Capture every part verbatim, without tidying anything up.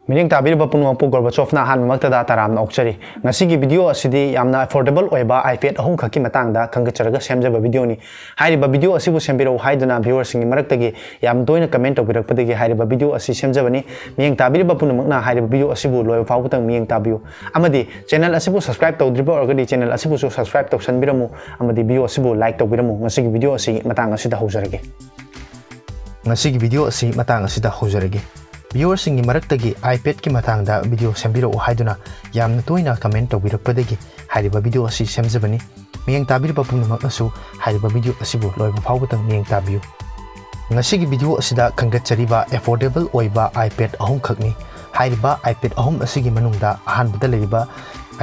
ꯃꯤꯠꯌꯦꯡ ꯇꯥꯕꯤꯔꯤꯕ ꯄꯨꯝꯅꯃꯛꯄꯨ ꯒꯣꯔꯕꯥꯆꯣꯐꯅ ꯑꯍꯥꯟꯕꯃꯛꯇꯗ ꯇꯔꯥꯝꯅ ꯑꯣꯛꯆꯔꯤ꯫ ꯉꯁꯤꯒꯤ ꯚꯤꯗꯤꯑꯣ ꯑꯁꯤꯗꯤ ꯌꯥꯝꯅ ꯑꯦꯐꯣꯔꯗꯦꯕꯜ ꯑꯣꯏꯕ iPad ꯑꯍꯨꯝꯈꯛꯀꯤ ꯃꯇꯥꯡꯗ ꯈꯪꯒꯠꯆꯔꯒ ꯁꯦꯝꯖꯕ ꯚꯤꯗꯤꯑꯣꯅꯤ꯫ ꯍꯥꯏꯔꯤꯕ ꯚꯤꯗꯤꯑꯣ ꯑꯁꯤꯕꯨ ꯁꯦꯝꯕꯤꯔꯛꯎ ꯍꯥꯏꯗꯨꯅ ꯚꯤꯌꯨꯋꯔꯁꯤꯡꯒꯤ ꯃꯔꯛꯇꯒꯤ ꯌꯥꯝ ꯇꯣꯏꯅ ꯀꯃꯦꯟ ꯇꯧꯕꯤꯔꯛꯄꯗꯒꯤ ꯍꯥꯏꯔꯤꯕ ꯚꯤꯗꯤꯑꯣ ꯑꯁꯤ ꯁꯦꯝꯖꯕꯅꯤ꯫ ꯃꯤꯠꯌꯦꯡ ꯇꯥꯕꯤꯔꯤꯕ ꯄꯨꯝꯅꯃꯛꯅ ꯍꯥꯏꯔꯤꯕ ꯚꯤꯗꯤꯑꯣ ꯑꯁꯤꯕꯨ ꯂꯣꯏꯕ ꯐꯥꯎꯕꯇꯪ ꯃꯤꯠꯌꯦꯡ ꯇꯥꯕꯤꯌꯨ꯫ ꯑꯃꯗꯤ ꯆꯦꯅꯦꯜ ꯑꯁꯤꯕꯨ ꯁꯕꯁꯀ꯭ꯔꯥꯏꯕ ꯇꯧꯗ꯭ꯔꯤꯕ ꯑꯣꯏꯔꯒꯗꯤ ꯆꯦꯅꯦꯜ ꯑꯁꯤꯕꯨꯁꯨ ꯁꯕꯁꯀ꯭ꯔꯥꯏꯕ ꯇꯧꯁꯟꯕꯤꯔꯝꯃꯨ ꯑꯃꯗꯤ ꯚꯤꯗꯤꯑꯣ ꯑꯁꯤꯕꯨ ꯂꯥꯏꯛ ꯇꯧꯕꯤꯔꯝꯃꯨ꯫ ꯉꯁꯤꯒꯤ ꯚꯤꯗꯤꯑꯣ ꯑꯁꯤ ꯃꯇꯥꯡ ꯑꯁꯤꯗ ꯍꯧꯖꯔꯒꯦ꯫ ꯉꯁꯤꯒꯤ ꯚꯤꯗꯤꯑꯣ ꯑꯁꯤ ꯃꯇꯥꯡ ꯑꯁꯤꯗ ꯍꯧꯖꯔꯒꯦ꯫ ꯚꯤꯌꯨꯋꯔꯁꯤꯡꯒꯤ ꯃꯔꯛꯇꯒꯤ iPadꯀꯤ ꯃꯇꯥꯡꯗ ꯚꯤꯗꯤꯑꯣ ꯁꯦꯝꯕꯤꯔꯛꯎ ꯍꯥꯏꯗꯨꯅ ꯌꯥꯝꯅ ꯇꯣꯏꯅ ꯀꯃꯦꯟ ꯇꯧꯕꯤꯔꯛꯄꯗꯒꯤ ꯍꯥꯏꯔꯤꯕ ꯚꯤꯗꯤꯑꯣ ꯑꯁꯤ ꯁꯦꯝꯖꯕꯅꯤ꯫ ꯃꯤꯠꯌꯦꯡ ꯇꯥꯕꯤꯔꯤꯕ ꯄꯨꯝꯅꯃꯛꯅꯁꯨ ꯍꯥꯏꯔꯤꯕ ꯚꯤꯗꯤꯑꯣ ꯑꯁꯤꯕꯨ ꯂꯣꯏꯕ ꯐꯥꯎꯕꯗꯪ ꯃꯤꯠꯌꯦꯡ ꯇꯥꯕꯤꯌꯨ꯫ ꯉꯁꯤꯒꯤ ꯚꯤꯗꯤꯑꯣ ꯑꯁꯤꯗ ꯈꯟꯒꯠꯆꯔꯤꯕ ꯑꯦꯐꯣꯔꯗꯦꯕꯜ ꯑꯣꯏꯕ iPad ꯑꯍꯨꯝꯈꯛꯅꯤ꯫ ꯍꯥꯏꯔꯤꯕ iPad ꯑꯍꯨꯝ ꯑꯁꯤꯒꯤ ꯃꯅꯨꯡꯗ ꯑꯍꯥꯟꯕꯗ ꯂꯩꯔꯤꯕ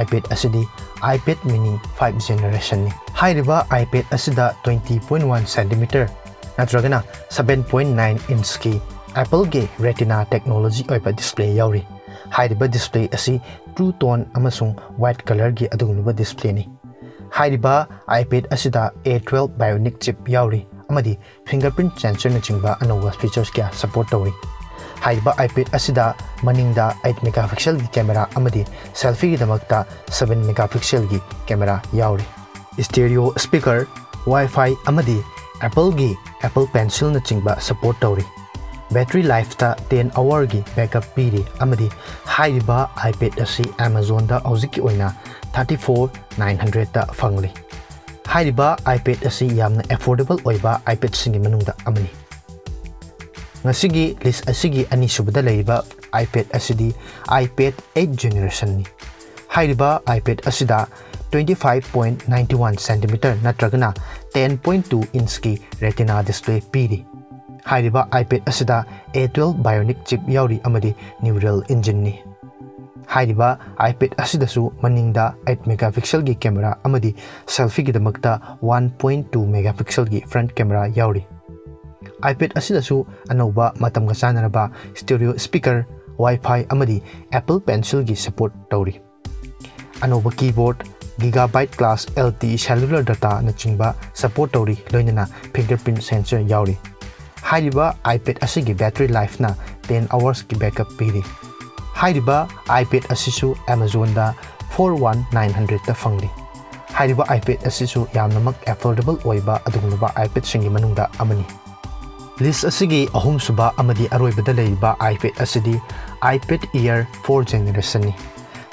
iPad ꯑꯁꯤꯗꯤ iPad mini five generationꯅꯤ꯫ ꯍꯥꯏꯔꯤꯕ iPad ꯑꯁꯤꯗ twenty point one centimeter ꯅꯠꯇ꯭ꯔꯒꯅ seven point nine inchꯀꯤ Appleꯒꯤ Retina technology ꯑꯣꯏꯕ display ꯌꯥꯎꯔꯤ꯫ ꯍꯥꯏꯔꯤꯕ display ꯑꯁꯤ two tone ꯑꯃꯁꯨꯡ white colourꯒꯤ ꯑꯗꯨꯒꯨꯝꯂꯕ displayꯅꯤ꯫ ꯍꯥꯏꯔꯤꯕ iPad ꯑꯁꯤꯗ A twelve Bionic chip ꯌꯥꯎꯔꯤ ꯑꯃꯗꯤ fingerprint sensorꯅꯆꯤꯡꯕ ꯑꯅꯧꯕ features ꯀꯌꯥ support ꯇꯧꯔꯤ꯫ ꯍꯥꯏꯔꯤꯕ iPad ꯑꯁꯤꯗ ꯃꯅꯤꯡꯗ eight megapixelꯒꯤ camera ꯑꯃꯗꯤ selfieꯒꯤꯗꯃꯛꯇ seven megapixelꯒꯤ camera ꯌꯥꯎꯔꯤ꯫ Stereo speaker, Wi-Fi ꯑꯃꯗꯤ Appleꯒꯤ Apple Pencilꯅꯆꯤꯡꯕ support ꯇꯧꯔꯤ꯫ Battery lifeꯇ ten hourꯒꯤ backup ꯄꯤꯔꯤ ꯑꯃꯗꯤ ꯍꯥꯏꯔꯤꯕ iPad ꯑꯁꯤ Amazonꯗ ꯍꯧꯖꯤꯛꯀꯤ ꯑꯣꯏꯅ thirty four nine hundredꯇ ꯐꯪꯂꯤ꯫ ꯍꯥꯏꯔꯤꯕ iPad ꯑꯁꯤ ꯌꯥꯝꯅ ꯑꯦꯐꯣꯔꯗꯦꯕꯜ ꯑꯣꯏꯕ iPadꯁꯤꯡꯒꯤ ꯃꯅꯨꯡꯗ ꯑꯃꯅꯤ꯫ ꯉꯁꯤꯒꯤ list ꯑꯁꯤꯒꯤ ꯑꯅꯤꯁꯨꯕꯗ ꯂꯩꯔꯤꯕ iPad ꯑꯁꯤꯗꯤ iPad eight generationꯅꯤ꯫ ꯍꯥꯏꯔꯤꯕ iPad ꯑꯁꯤꯗ twenty five point nine one centimeter ꯅꯠꯇ꯭ꯔꯒꯅ ten point two inchꯀꯤ Retina display ꯄꯤꯔꯤ꯫ ꯍꯥꯏꯔꯤꯕ iPad ꯑꯁꯤꯗ A twelve Bionic chip ꯌꯥꯎꯔꯤ ꯑꯃꯗꯤ Neural Engineꯅꯤ꯫ ꯍꯥꯏꯔꯤꯕ iPad ꯑꯁꯤꯗꯁꯨ ꯃꯅꯤꯡꯗ eight megapixelꯒꯤ camera ꯑꯃꯗꯤ selfieꯒꯤꯗꯃꯛꯇ one point two megapixelꯒꯤ front camera ꯌꯥꯎꯔꯤ꯫ iPad ꯑꯁꯤꯗꯁꯨ ꯑꯅꯧꯕ ꯃꯇꯝꯒ ꯆꯥꯟꯅꯔꯕ stereo speaker, Wi-Fi ꯑꯃꯗꯤ Apple Pencilꯒꯤ support ꯇꯧꯔꯤ꯫ ꯑꯅꯧꯕ keyboard, Gigabyte class LTE cellular dataꯅꯆꯤꯡꯕ support ꯇꯧꯔꯤ, ꯂꯣꯏꯅꯅ fingerprint sensor ꯌꯥꯎꯔꯤ꯫ ꯍꯥꯏꯔꯤꯕ iPad ꯑꯁꯤꯒꯤ battery lifeꯅ ten hoursꯀꯤ backup ꯄꯤꯔꯤ꯫ ꯍꯥꯏꯔꯤꯕ iPad ꯑꯁꯤꯁꯨ Amazonꯗ four one nine hundredꯇ ꯐꯪꯂꯤ꯫ ꯍꯥꯏꯔꯤꯕ iPad ꯑꯁꯤꯁꯨ ꯌꯥꯝꯅꯃꯛ affordable ꯑꯣꯏꯕ ꯑꯗꯨꯒꯨꯝꯂꯕ iPadꯁꯤꯡꯒꯤ ꯃꯅꯨꯡꯗ ꯑꯃꯅꯤ꯫ List ꯑꯁꯤꯒꯤ ꯑꯍꯨꯝꯁꯨꯕ ꯑꯃꯗꯤ ꯑꯔꯣꯏꯕꯗ ꯂꯩꯔꯤꯕ iPad ꯑꯁꯤꯗꯤ iPad Air four generationꯅꯤ꯫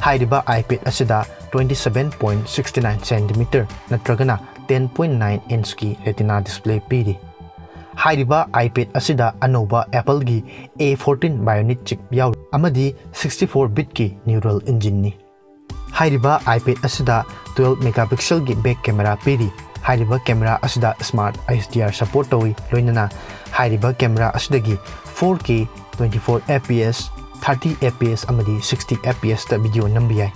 ꯍꯥꯏꯔꯤꯕ iPad ꯑꯁꯤꯗ twenty seven point six nine centimeter ꯅꯠꯇ꯭ꯔꯒꯅ ten point nine inchꯀꯤ Retina display ꯄꯤꯔꯤ꯫ ꯍꯥꯏꯔꯤꯕ iPad ꯑꯁꯤꯗ ꯑꯅꯧꯕ Appleꯒꯤ A fourteen Bionic chip ꯌꯥꯎꯔꯤ ꯑꯃꯗꯤ sixty four bitꯀꯤ neural engineꯅꯤ꯫ ꯍꯥꯏꯔꯤꯕ iPad ꯑꯁꯤꯗ twelve megapixelꯒꯤ back camera ꯄꯤꯔꯤ꯫ ꯍꯥꯏꯔꯤꯕ camera ꯑꯁꯤꯗ Smart H D R support ꯇꯧꯏ, ꯂꯣꯏꯅꯅ ꯍꯥꯏꯔꯤꯕ camera ꯑꯁꯤꯗꯒꯤ four K, twenty four F P S, thirty F P S ꯑꯃꯗꯤ sixty F P Sꯇ video ꯅꯝꯕ ꯌꯥꯏ꯫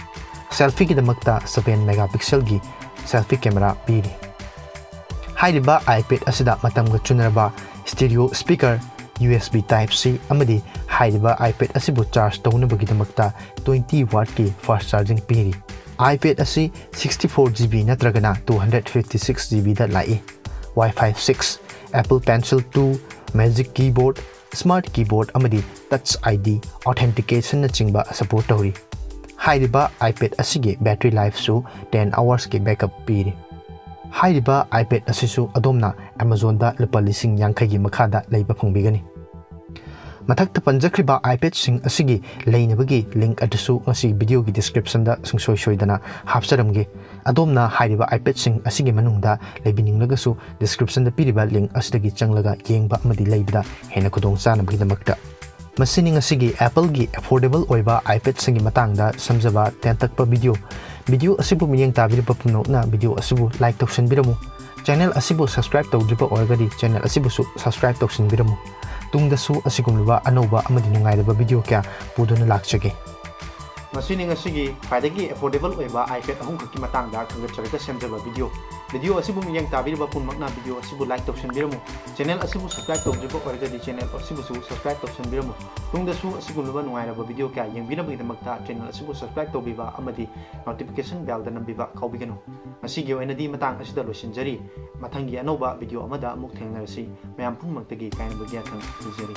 Selfieꯒꯤꯗꯃꯛꯇ seven megapixelꯒꯤ selfie camera ꯄꯤꯔꯤ꯫ ꯍꯥꯏꯔꯤꯕ iPad ꯑꯁꯤꯗ ꯃꯇꯝꯒ ꯆꯨꯅꯔꯕ stereo speaker, U S B Type-C ꯑꯃꯗꯤ ꯍꯥꯏꯔꯤꯕ iPad ꯑꯁꯤꯕꯨ charge ꯇꯧꯅꯕꯒꯤꯗꯃꯛꯇ twenty wattꯀꯤ fast charging ꯄꯤꯔꯤ꯫ iPad ꯑꯁꯤ sixty four GB ꯅꯠꯇ꯭ꯔꯒꯅ two hundred fifty six GBꯗ ꯂꯥꯛꯏ꯫ Wi-Fi six, Apple Pencil two, Magic Keyboard, Smart Keyboard ꯑꯃꯗꯤ Touch ID Authenticationꯅꯆꯤꯡꯕ support ꯇꯧꯔꯤ꯫ ꯍꯥꯏꯔꯤꯕ iPad ꯑꯁꯤꯒꯤ battery lifeꯁꯨ ten hoursꯀꯤ backup ꯄꯤꯔꯤ꯫ ꯍꯥꯏꯔꯤꯕ iPad ꯑꯁꯤꯁꯨ ꯑꯗꯣꯝꯅ Amazonꯗ ꯂꯨꯄꯥ ꯂꯤꯁꯤꯡ ꯌꯥꯡꯈꯩꯒꯤ ꯃꯈꯥꯗ ꯂꯩꯕ ꯐꯪꯕꯤꯒꯅꯤ꯫ ꯃꯊꯛꯇ ꯄꯟꯖꯈ꯭ꯔꯤꯕ iPadꯁꯤꯡ ꯑꯁꯤꯒꯤ ꯂꯩꯅꯕꯒꯤ link ꯑꯗꯨꯁꯨ ꯉꯁꯤꯒꯤ videoꯒꯤ descriptionꯗ ꯁꯨꯡꯁꯣꯏ ꯁꯣꯏꯗꯅ ꯍꯥꯞꯆꯔꯝꯒꯦ꯫ ꯑꯗꯣꯝꯅ ꯍꯥꯏꯔꯤꯕ iPadꯁꯤꯡ ꯑꯁꯤꯒꯤ ꯃꯅꯨꯡꯗ ꯂꯩꯕꯤꯅꯤꯡꯂꯒꯁꯨ descriptionꯗ ꯄꯤꯔꯤꯕ link ꯑꯁꯤꯗꯒꯤ ꯆꯪꯂꯒ ꯌꯦꯡꯕ ꯑꯃꯗꯤ ꯂꯩꯕꯗ ꯍꯦꯟꯅ ꯈꯨꯗꯣꯡ ꯆꯥꯅꯕꯒꯤꯗꯃꯛꯇ꯫ ꯃꯁꯤꯅꯤ ꯉꯁꯤꯒꯤ Appleꯒꯤ affordable ꯑꯣꯏꯕ iPadꯁꯤꯡꯒꯤ ꯃꯇꯥꯡꯗ ꯁꯝꯖꯕ ꯇꯦꯟꯇꯛꯄ video꯫ Video ꯑꯁꯤꯕꯨ ꯃꯤꯠꯌꯦꯡ ꯇꯥꯕꯤꯔꯤꯕ ꯄꯨꯝꯅꯃꯛꯅ video ꯑꯁꯤꯕꯨ like ꯇꯧꯁꯤꯟꯕꯤꯔꯝꯃꯨ꯫ Channel ꯑꯁꯤꯕꯨ subscribe ꯇꯧꯗ꯭ꯔꯤꯕ ꯑꯣꯏꯔꯒꯗꯤ channel ꯑꯁꯤꯕꯨꯁꯨ subscribe ꯇꯧꯁꯤꯟꯕꯤꯔꯝꯃꯨ꯫ ꯇꯨꯡꯗꯁꯨ ꯑꯁꯤꯒꯨꯝꯂꯕ ꯑꯅꯧꯕ ꯑꯃꯗꯤ ꯅꯨꯡꯉꯥꯏꯔꯕ video ꯀꯌꯥ ꯄꯨꯗꯨꯅ ꯂꯥꯛꯆꯒꯦ꯫ ꯃꯁꯤꯅꯤ ꯉꯁꯤꯒꯤ ꯈ꯭ꯋꯥꯏꯗꯒꯤ affordable ꯑꯣꯏꯕ iPad ꯑꯍꯨꯝꯈꯛꯀꯤ ꯃꯇꯥꯡꯗ ꯈꯪꯒꯠꯆꯔꯒ ꯁꯦꯝꯖꯕ video꯫ Video ꯑꯁꯤꯕꯨ ꯃꯤꯠꯌꯦꯡ ꯇꯥꯕꯤꯔꯤꯕ ꯄꯨꯝꯅꯃꯛꯅ video ꯑꯁꯤꯕꯨ like ꯇꯧꯁꯤꯟꯕꯤꯔꯝꯃꯨ꯫ Channel ꯑꯁꯤꯕꯨ subscribe ꯇꯧꯗ꯭ꯔꯤꯕ ꯑꯣꯏꯔꯒꯗꯤ channel ꯑꯁꯤꯕꯨꯁꯨ subscribe ꯇꯧꯁꯤꯟꯕꯤꯔꯝꯃꯨ꯫ ꯇꯨꯡꯗꯁꯨ ꯑꯁꯤꯒꯨꯝꯂꯕ ꯅꯨꯡꯉꯥꯏꯔꯕ video ꯀꯌꯥ ꯌꯦꯡꯕꯤꯅꯕꯒꯤꯗꯃꯛꯇ channel ꯑꯁꯤꯕꯨ subscribe ꯇꯧꯕꯤꯕ ꯑꯃꯗꯤ notification bellꯗ ꯅꯝꯕꯤꯕ ꯀꯥꯎꯕꯤꯒꯅꯨ꯫ ꯉꯁꯤꯒꯤ ꯑꯣꯏꯅꯗꯤ ꯃꯇꯥꯡ ꯑꯁꯤꯗ ꯂꯣꯏꯁꯤꯟꯖꯔꯤ꯫ ꯃꯊꯪꯒꯤ ꯑꯅꯧꯕ video ꯑꯃꯗ ꯑꯃꯨꯛ ꯊꯦꯡꯅꯔꯁꯤ꯫ ꯃꯌꯥꯝ ꯄꯨꯝꯅꯃꯛꯇꯒꯤ ꯀꯥꯏꯅꯕꯒꯤ ꯌꯥꯊꯪ ꯅꯤꯖꯔꯤ꯫